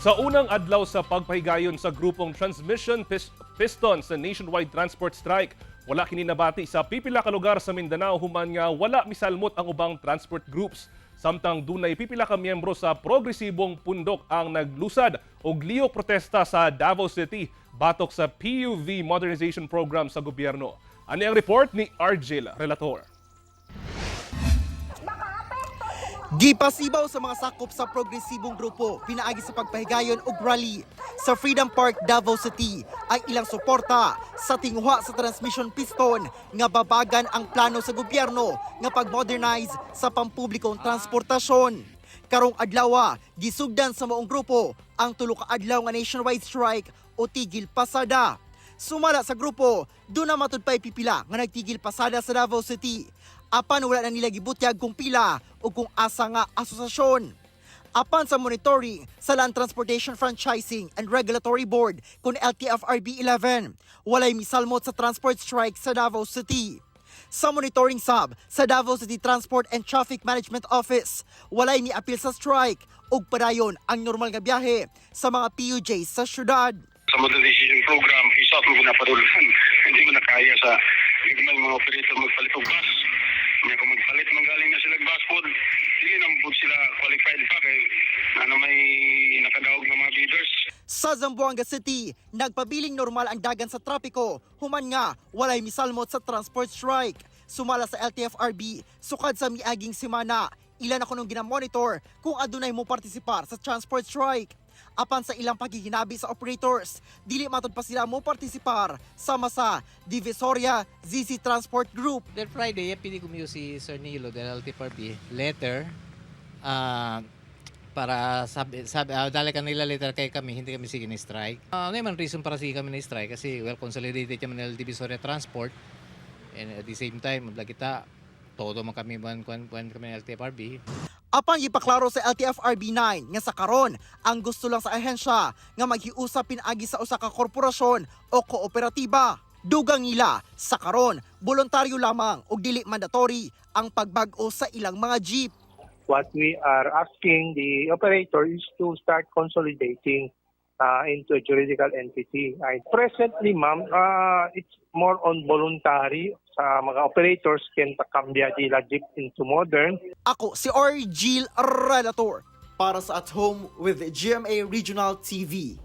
Sa unang adlaw sa pagpahigayon sa grupong Transmission Piston sa nationwide transport strike, wala kini nabati sa pipila ka lugar sa Mindanao human nga wala misalmot ang ubang transport groups. Samtang dunay pipila ka miyembro sa Progresibong Pundok ang naglusad og lihok protesta sa Davao City batok sa PUV modernization program sa gobyerno. Ani ang report ni Argel Relator. Gipasibaw sa mga sakop sa progresibong grupo pinaagi sa pagpahigayon og rally sa Freedom Park, Davao City ang ilang suporta sa tinguha sa transmission piston nga babagan ang plano sa gobyerno nga pag-modernize sa pampublikong transportasyon. Karong adlaw, gisugdan sa maong grupo ang 3 ka adlaw nga nationwide strike o tigil pasada. Sumala sa grupo, duna matud pa'y pipila nga nagtigil pasada sa Davao City. Apan wala na nila gibutyag kung pila o kung asa nga asosasyon. Apan sa monitoring sa Land Transportation Franchising and Regulatory Board kung LTFRB 11, walay misalmot sa transport strike sa Davao City. Sa monitoring sub sa Davao City Transport and Traffic Management Office, walay miapil sa strike ug padayon ang normal nga biyahe sa mga PUJ sa syudad. Sa modernization program, isa mo na padulhan. Hindi mo na kaya sa gagmay mga operator magpalit og bus. Kaya kung magpalit man galing na sila bus pod, dili na pod sila qualified pa kay ano may nakadaog na mga bidders. Sa Zamboanga City, nagpabiling normal ang dagan sa trapiko, human nga walay misalmot sa transport strike. Sumala sa LTFRB, sukad sa miaging semana, ilan ako nung ginamonitor kung adunay mo partisipar sa transport strike. Apan sa ilang paghihinabi sa operators, dili matud pa sila mo partisipar sama sa Divisoria ZC Transport Group. Then Friday, pili ko si Sir Nilo del LTFRB letter para sabi dali kanila letter kay kami, hindi kami sige ni strike. Ano man reason para sige kami ni strike kasi well consolidated yaman el Divisoria Transport and at the same time lagi kita todo man kami buwan kuan kuan kami ng LTFRB. Apan gipaklaro sa LTFRB 9 nga sa karon ang gusto lang sa ahensya nga maghiusa pinaagi sa usa ka korporasyon o kooperatiba. Dugang nila sa karon, voluntaryo lamang ug dili mandatory ang pagbag-o sa ilang mga jeep. What we are asking the operator is to start consolidating into a juridical entity. Ay, presently, ma'am, it's more on voluntary sa mga operators can kambya nila jeep into modern. Ako si Argil Relator para sa At Home with GMA Regional TV.